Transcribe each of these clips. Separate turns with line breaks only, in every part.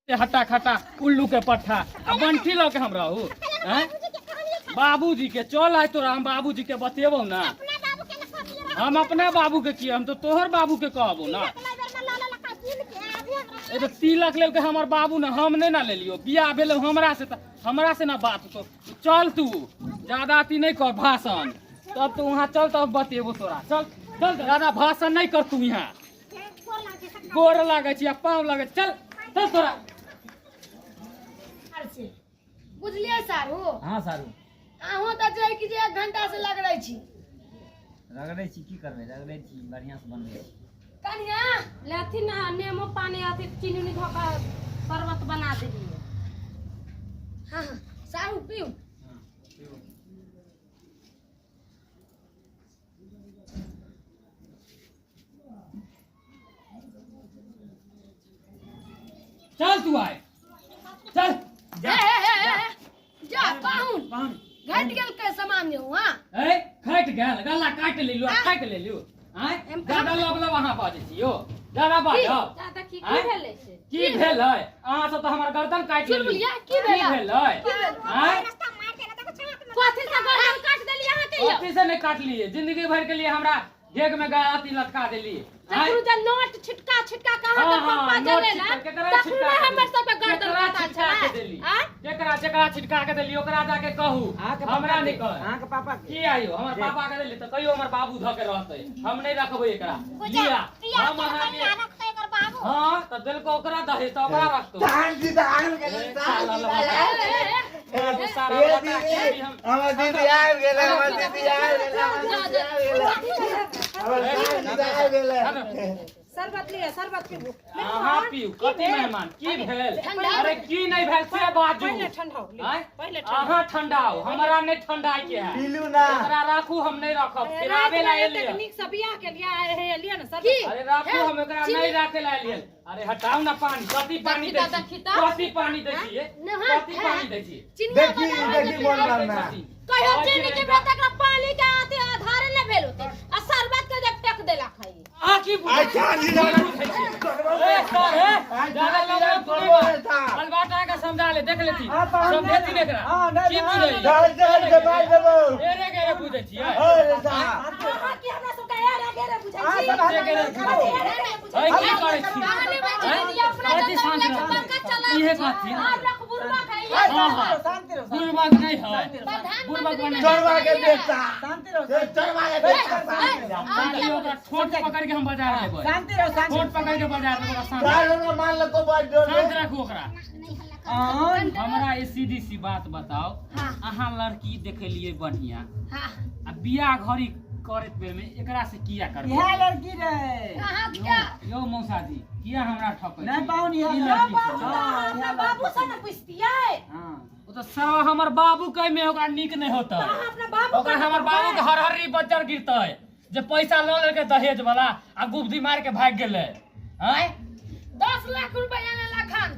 हट्टा खट्टा उल्लू के पट्ठा आ बंठी लऽ के हम रहू हैं बाबूजी के चल आय तोरा हम बाबूजी के बतेबौ ना। हम अपना बाबू के किया, हम तो तोहर बाबू के कहबो ना। ए तो तिलक लेलके हमर बाबू ना, हम नहीं ना लेलियो। बियाह भेलो हमरा से त हमरा से ना बात तो चल तू ज्यादा अथी नहीं कर भाषण, तब तो वहाँ चल तब बतेबो तोरा। चल चल ज्यादा भाषण नहीं कर तू, यहाँ गोर लागै छी आ पाँव लागै छी। चल चल तोरा।
बुझलियै सारू?
हाँ सारू।
अहूँ तऽ जे कि जे 1 घंटा से लगरै छी।
रगड़ै छी की करबै, रगड़ै छी बढ़िया से बनबै छी।
कनिया
लेथिन ना नेमो पानी अथी चीनी उनी धऽ कऽ शरबत बना देलियै।
हाँ हाँ सारू पीउ।
चल तू आए चल।
ए, ए, ए, ए, ए, जा पाहुन
पाहुन
घट गेल के सामान जे हुआ।
ए खट गेल गला काट लेलु काट लेलु। आय दादा लब लब अहाँ बाजै छी यो दादा बाजब।
दादा की
आँय?
की भेलै से?
की भेलै? अहाँ सब तऽ हमर गर्दन काटि लेलु।
चुलबुलिया, की भेलै?
भेलै? आँय?
कथी से गर्दन काटि देलियै अहाँके यौ?
कथी से नहि काटलियै, जिंदगी भरि के लिए हमरा डेग में गा अथी लटका देलियै। आँय?
तखन जे नोट छिटका छिटका के अहाँके
हाँ, हाँ,
पप्पा
नोट
देले ने,
छिटका, केकरा
तखन
छिटका के
हमर
देली?
सबके गर्दन
केकरा
कटाल
छिटका के
छलै।
देली?
आँय?
जेकरा जेकरा छिटका के देली ओकरा जाके कहू,
अहाँके पापा
हमरा
के,
नहि कह।
अहाँके पापा के।
की आइयो हमर पापा के देली तऽ कहियो हमर बाबू धऽ के रहतै, हम नहि रखबै एकरा। लिया हम अहाँके हाँ तऽ देलको ओकरा दहेज तऽ ओकरा रखतौ।
तान जी तान गेलै, तान जी तान
ए, सारा
ए
बता
दीदी,
के भी हम
हमर दीदी आबि गेलै, हमर दीदी आबि गेलै, हमर दीदी आबि गेलै, हमर दीदी आबि गेलै।
शरबत लिअ, शरबत पीबू।
अहाँ पीउ। कथी मेहमान की भेल? अरे की नहीं भेल से बाजू।
पहिले ठंडाउ लिअ,
आँय?
पहिले ठंडाउ।
अहाँ ठंडाउ, हमरा नहीं ठंडाइ के है।
पीलू ना।
एकरा राखू, हम नहीं रखब। फिर आबे ला
रातिमे एतेक
एलियै।
नीक से बियाह केलियै, आइ हे लिअ ने शरबत।
की?
अरे राखू, हम एकरा नहीं राखे ला एलियै। अरे हटाउ ना पानी। कथी पानी दै
देखी
छी?
तऽ, देखी तऽ।
कथी पानी दै छियै?
नहीं,
कथी पानी दै छी?
चिनिया
देखी
बादाम
देखी
जे
मोन
पिलाबै
में।
कहियो चीनी के भेल तकरा पानी के अथी आधारे नहि भेल होतै आ शरबत के जे फेक देलक है।
अहाँ की बुझै
आइ
छी?
चार
की
जी
बुझै छी? ए सर, हे ज्यादा लग अलबाटा के समझा ले, देख लेती समझेती ने एकरा। की बुझै?
चल चल के मार देबो।
एरे गेरे बुझै छियै?
अरे साहब
अहाँ की हमरा सबके एरे गेरे बुझै छी?
एरे गेरे बुझै छी? की करै छी?
कहानी बाजी दीदी अपना
कथी
जतन
शांत
लेके
रहू?
बरकत चला।
इहे कथी?
आब रख बुढ़बा के इहे।
हाँ हाँ बुढ़बक नहीं है, बुढ़बक बने।
चोरवा के बेटा,
शांति रहो,
चोरवा के बेटा।
शांति, ओकरा ठोट पकड़ के हम बाजार लेबै।
शांति रहो, शांति।
ठोट पकड़ के बाजार लेबै ओकरा। शांत
चार लोग मान लो को बात जोड़
शांत राखू ओकरा।
आन
हमरा ई सीधी सी बात बताओ,
हाँ।
अहाँ लड़की देखेलिए बढ़िया
हाँ।
आ बियाह घड़ी करैत बेर में एकरा से किया करबै?
इएह लड़की रहे।
अहाँ क्या
यौ मौसा जी, किया हमरा ठकै
नहीं
छी?
पाहुन, इएह
ई
लड़की
लड़की
बाबू
छै।
तऽ अहाँ अपना बाबू से ने पुछतियै।
हाँ
ओ तऽ सब हमर बाबू के में ओकरा नीक नहीं होतै।
अहाँ अपना बाबू
ओकरा हमर बाबू के हरहरी बज्जर गिरतै जे पैसा लऽ लेलकै दहेज वाला आ गुब्दी मार के भागि गेलै। आँय
10 लाख रुपया लेलक हन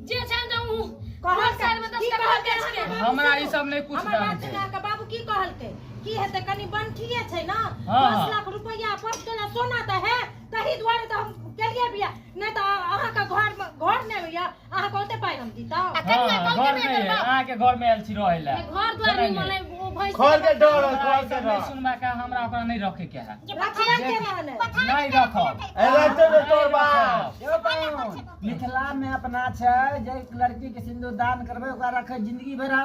जे छै जे उ
कहलकै,
साल में 10
की
टका
कहलकै
बेच के।
अहाँके बाबू?
हमरा
सुनू।
ई सब नहीं कुछ
हमर
जानै
बात
छै।
सुनू, अहाँके बाबू की कहलकै? की हेतै, कनि बनठिए छै ने,
हाँ।
10 लाख रुपया 5 तोला सोना तऽ है, तही दुआरे तऽ हम केलियै बियाह, नहि तऽ अहाँके घर मे घर नहि होइया, अहाँके ओते पाइ हम दितहुँ?
आ कनिया
हाँ,
कहलकै
घर
नहि
नहीं
एकर
है,
बाप।
अहाँके घर में आयल छी रहै लए।
घर द्वार
नहि,
नहि
नहि।
मने ओ भैंस
खोल के डर,
हमरा
खोल
ई
के
सब नहीं
डर।
सुनबा के, हमरा ओकरा नहीं रखे के है।
रखिए के माने?
नहीं रखब।
ए रहते रे तोर
नहीं
बाप।
रखब।
यौ पाहुन, मिथिला में अपना छै जे लड़की के सिंदूर दान करबै ओकरा रखे जिंदगी भरि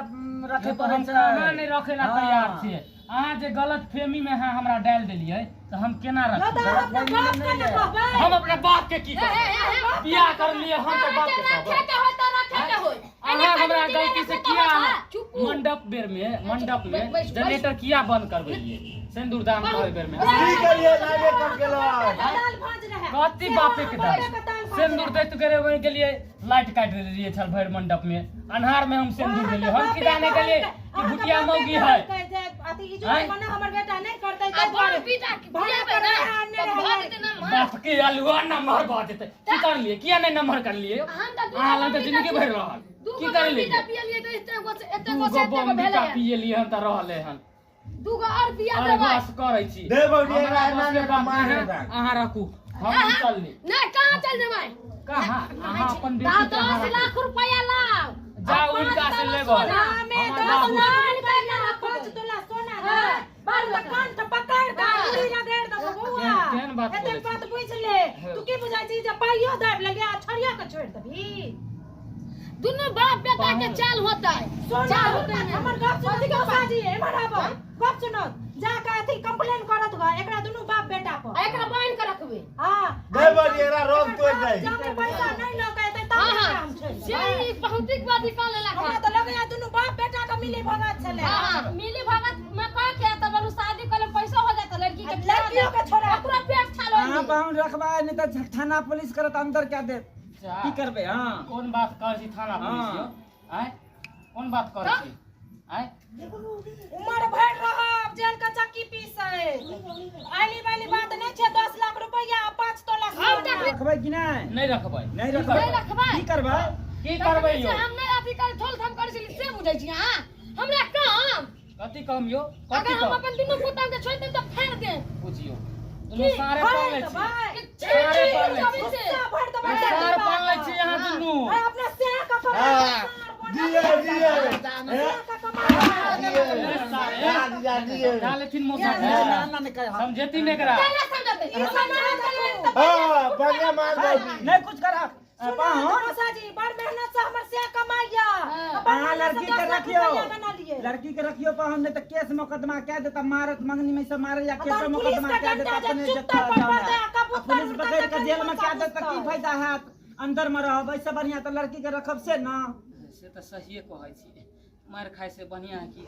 रखे
तो
पड़ै
हम
छै।
कहाँ नहीं रखे ला
हाँ।
तैयार छियै। अहाँ जे गलत फहमी में अहाँ हमरा डालि देलियै तऽ हम केना
यौ
रखब?
तऽ अहाँ अपना बाप के ने कहबै।
हम अपना बाप के की कहबै? बियाह कर लिए हम तऽ बाप के कहबै।
रखे के होय तऽ रखे के होय।
अहाँ हमरा गलती से किया
चुप।
मंडप बेर में, मंडप में
बैस, बैस।
जनरेटर किया बंद करबेलियै सिंदूर दान करे बेर में?
की करिए लागे कट गेलो।
दाल भाज रहे।
कथी बापे के दाल?
बापे के दाल भाज
सिंदूर दैत गेले गेलियै, लाइट काटि देलियै छल भरि मंडप में, अन्हार में हम सिंदूर देलियै। हम की जाने गेलियै कि भुटिया मौगी है। आँय?
मने हमर बेटा नहि करतै
आ
ताहि दुआरे।
बड़ पीटा के
भाड़ा
पिएबै
पर
ने
रहै,
तऽ
नहि
भऽ
रहै।
जेतै नमहर।
बाप के अलुआ नमहर भऽ जेतै। की करलियै? किया नहि नमहर करलियै?
हम तऽ दू
अहाँ
गो
लग तऽ
बम्बीटा
जिंदगी भरि रहल।
दू
की
गो
करलियै?
बम्बीटा पियलियै तऽ एते गो से एते
दू
गो से
गो
एते गो
बम्बीटा
भेलै।
पियलियै हन तऽ रहलै हन।
दू गो आओर पिया
अरे
देबै।
बस करै छी।
दे बौजी,
हमरा
एना
बस के
एना
बात
मार
नहि है।
देबै।
अहाँ राखू, हम चलली।
नहि, कहाँ चल जेबै?
कहाँ अहाँ अपन बेटी के अहाँ
10 लाख रुपया लाओ।
जाओ उनका से लेबै।
हमे
हमर
10
बाबू
लाख रुपया 5 तोला सोना दे बार त कंठ पकड़ के अंगुली रगड़ देबो बौआ।
केहन बात
एते
बोलै छी?
बात बुझ ले। तू की बुझै छी जे पाइयो दाबि लेलियै आ छोड़ियो के छोड़ि देबही?
दुनू बाप बेटा के चाल होता है।
सोना
चाल होता है।
हमर गप सुनो मौसाजी, एम्हर आबो, गप सुनो। जाके अथी कंप्लेन करत ग एकरा दुनू बाप बेटा पर।
आ एकरा बान्हि के रखबै।
हां
गए बड़ी, एकरा रोग तोड़ जाइ।
जामे पैसा नहीं लऽ के एतै तब
हाँ,
एकरा
हाँ।
हम छोड़ि
से
देबै।
ई भौतिक वादी कऽ लेलक
हमरा
हन।
तऽ लगैया दुनू बाप बेटा के मिली भगत छलै।
हाँ, मिली भगत में कह के तब बलू शादी करे पैसा हो जाता लड़की के।
लड़कियों के छोड़ा।
ओकरा पेट छालो।
अहाँ पाहुन रखबै नहीं तऽ थाना पुलिस करत अंदर कए देत।
जा।
की करबै? हाँ
कोन बात कर छी थाना पुलिस यौ? आँय कोन बात कर छी? आँय
उमर भरि रहब जेल के चक्की पीसै। आइली वाली बात नहीं छै। 10 लाख रुपया आ 5 तोला सोना।
रखबै कि नहि?
नहि रखबै।
नहि रखबै।
नहि रखबै।
की करबै?
की करबै यौ?
हम नहि अथी करै थोल थाम करै छली से बुझै छी अहाँ? हमरा काम
कथी कम यौ? कथी
अगर हम
कम
अपन दुनू पुतहु के छोड़ि देब तऽ फाड़ि देब।
बुझियौ दुनू सारे पाल लै छी।
सारे
पाल लै छी।
गुस्सा भरि देबै।
सार पाल लै छी अहाँ दुनू।
अरे अपना सेह के कमाई।
हाँ, दिए दिए
सेह के कमाई।
सारे
दिया दिए
जा लेथिन मौसा।
ना ना ना नहीं कर।
समझेथिन एकरा।
केना समझेतै? ई समझेतै।
हाँ बढ़िया मार दो।
नहीं कुछ करा पाहुन।
मौसाजी बड़ मेहनत से हमर सेह कमाइया।
अहाँ लड़की के रखियो,
रखियो।
लड़की के रखियो पाहुन, नहीं तऽ केस मोकदमा कए देता। मारत मंगनी में सब मारे या केस
तहन पुलिस
मोकदमा
के
कए
डंडा
देता
जे
अपने
चुपता
जत्था
पर
जाओ
पड़तै
ना।
आ कबूतर
आ पुलिस
उड़तै
पकड़ के
तखन
जेल में
मौसा
कए देत तऽ की
बुझतै।
फायदा हैत? अंदर में रहब एहिसँ बढ़िया तऽ लड़की के रखब से ना।
से तऽ सहिए कहै छी, मारि खाइ से बढ़िया है कि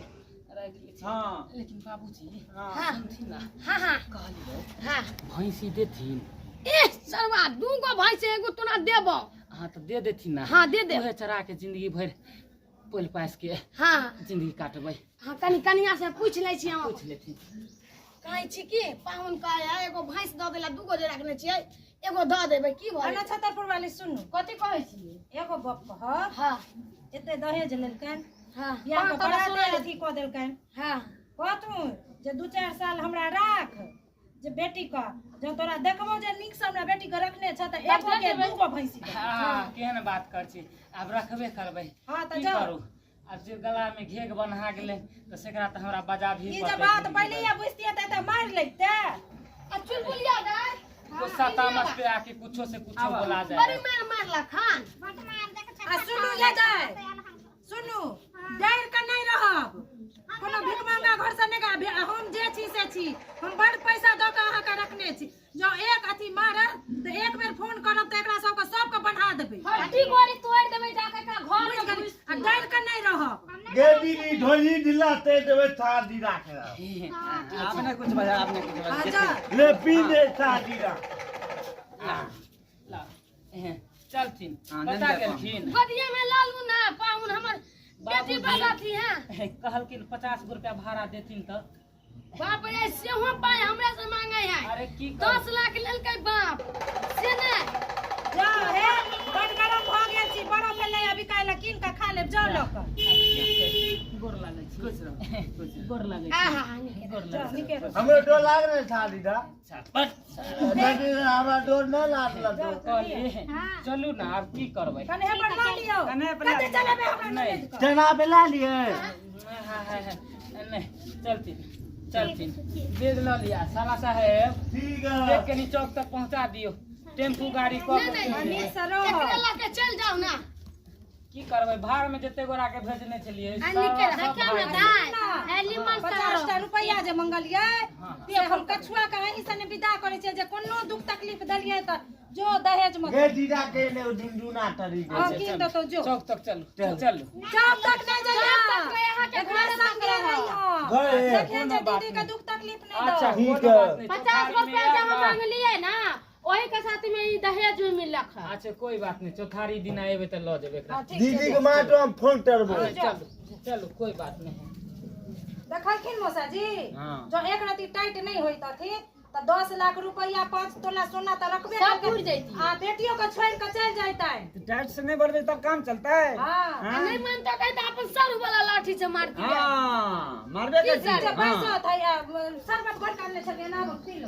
राखि लै छी।
हाँ।
लेकिन बाबूजी
हाँ।
सुनथिन ना।
हाँ हाँ।
कहलियै
हाँ
भैंसी देथिन।
ए सरवा दू गो भैंस एगो तोरा देबो।
अहाँ तऽ दे देथिन ना।
हाँ दे देब।
उहे चरा के जिंदगी भरि पोल पास के
हाँ
जिंदगी काटबै।
हाँ कनी कनिया से पूछ लै छी हम।
पूछ लेथिन।
कहै छी कि पाहुन कहै एगो भैंस दऽ देला, दूगो जे रखने छियै एगो दऽ देबै की भऽ
अना छतरपुर वाली सुनू।
कथी कहै छियै?
एगो गप कहब।
हाँ
एते दहेज लेलकनि।
हाँ
बियाह के
पाँच तोला
बराते
सोना
अथी कऽ देलकनि।
हाँ
कहथुन जे 2-4 साल हमरा राख जे बेटी के, जब तोरा देखबो जे नीक से हमरा बेटी के रखने छ तऽ एगो के दूगो भैंसी देबौ।
हाँ केहन बात कर छी, आब रखबे करबै।
हाँ तऽ
की
जाउ।
करू आब जे गला में घेघ बन्हा गेलै तऽ सेकरा तऽ हमरा बजा भी
ई जे
पड़तै
बात
जिंदगी
पहिले
भरि।
बुझतियै तऽ एते मारि लैते।
आ चुलबुलिया दाइ
गुस्सा तामस पे आके कुछो से कुछो बोला जाए।
बड़ी मार मारलक हन।
आ सुनू ये दाइ, सुनू, डर के नहीं रहब। कोनो भिखमंगा घर से नहीं गा, हम जे छी से छी, हम बड़ पैसा दऽ के अहाँके रखने छी। जँ एक अथी मारत तऽ एक बेर फोन करब तऽ एकरा सबके सबके बन्हा देबै।
हड्डी गोड़ी तोड़ि देबै जाके एकरा घर
बुझि
में
गेली?
घुसि
आ डर के नहीं रहब।
गे दीदी ढोली ढिला ते देबै शादी राखे।
आपने कुछ बजा, आपने कुछ
आ
बजा।
जा।
ले पी ले शादी राख।
ला, एहें, चलथिन।
हाँ,
बता
नहीं जा
गेलखिन।
गोदिया में लालू ना पाहुन हमर बेटी
बाबूजी।
बाबा थी। हाँ
कहलखिन 50 गो रुपया भाड़ा देथिन तऽ।
बाप रे सेहो पाइ हमरा से मांगे है।
अरे की
10 लाख लेलकै बाप से नहि।
जा हे बड़ गरम भऽ गेल छी, बड़ा भेलै अभी काल्हि कीन के खा लेब, जाउ लऽ कऽ।
गोर लागै छी। गोर लागै छी।
आहा
गोर
जाउ
लागै छी।
नीके रहू।
हमरो डोर लाग रहे शादी दा।
अच्छा, बस।
दादी हमरा डोर नहीं लागल।
कहलियै चलू ना आब की करबै।
कन्हे पर लऽ लियौ।
कन्हे पर लऽ
कते चलेबै हमरा
नहि।
ननैद के?
चना पे ला लिए।
हाँ, हाँ, हाँ, नहीं चलथिन चलथिन बैग लऽ लिया साला साहेब।
ठीक
देख
है
के नी चौक तक पहुंचा दियो टेम्पू गाड़ी कऽ
नहीं,
के।
नहीं।
नीक से रहब।
एकरा लऽ के चलि जाउ ना।
की करबै भाड़ में जते गोरा के भेजने छलियै
आ नीके
सब
रखियौ ना
भागि गेलै।
दाइ ए निमन से
50 टा रुपैआ जे मंगलियै
हाँ।
से हम कछुआ के अहीं सने विदा करै छियै जे कोनो दुख तकलीफ देलियै तऽ जो दहेज मे
गे दीदा के ने झुनझुना तरी
हाँ कीन देतौ जो।
चौक तक चलू चलू।
चौक तक नहि जइया।
चौक तक नहि, अहाँके
एकरा
घरे तक
संगे
रहब।
रहिहऽ।
घरे।
देखियै जे
कोनो बात
दीदी के
नहि।
दुख तकलीफ नहि
अच्छा
दौ।
ठीक
कोनो बात
है।
नहि।
50
चौथारी
रुपया
में
जे हम
आएब ना।
मांगलियै ना ओही के साथ में ई दहेज भी मिललक है।
अच्छा कोई बात नहीं, चौथारी दिन आएबे तऽ लऽ जेबै एकरा।
हाँ, ठीक छै।
दीदी के माँ तो हम फोन करबो।
हाँ, चलू चलू कोई बात नहीं।
देखलखिन मौसा जी
हाँ।
जो एक रति टाइट नहीं होइत अथी तऽ 10 लाख रुपया 5 तोला सोना तऽ रखबे
सब
करतै।
पुरि जैती।
आ बेटियो के छोड़ि कऽ चलि जैतै।
टैक्स नहीं भरबे तब काम चलता है।
हाँ।
हाँ?
नहीं मानता कहे तो अपन सर वाला लाठी से मारती है।
हाँ, मारबे
की
करती
सर
है।
पैसा
हाँ
था या शरबत घोर के आनले छलियै ना, आब पी लो।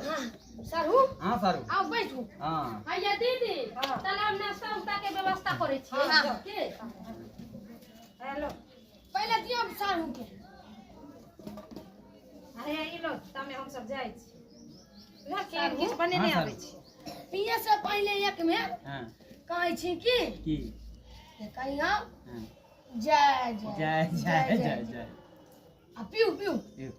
सरहू
हाँ सारू।
आओ बैठू।
हाँ।
हैया दीदी, तले हम नाश्ता उस्ता के व्यवस्था करै छियै।
हाँ।
के
हेलो।
पहले दियो सरहू के।
अरे ई लो, तमे हम सब जाइ छी। बुझल की किछु बनेने
हाँ,
आबै
सर।
छी।
पिए से पहले एक में
हाँ।
कहै छी की
की?
कहियो
हाँ।
जय जय
जय जय जय जय।
आ पीऊ पीऊ।
पीऊ।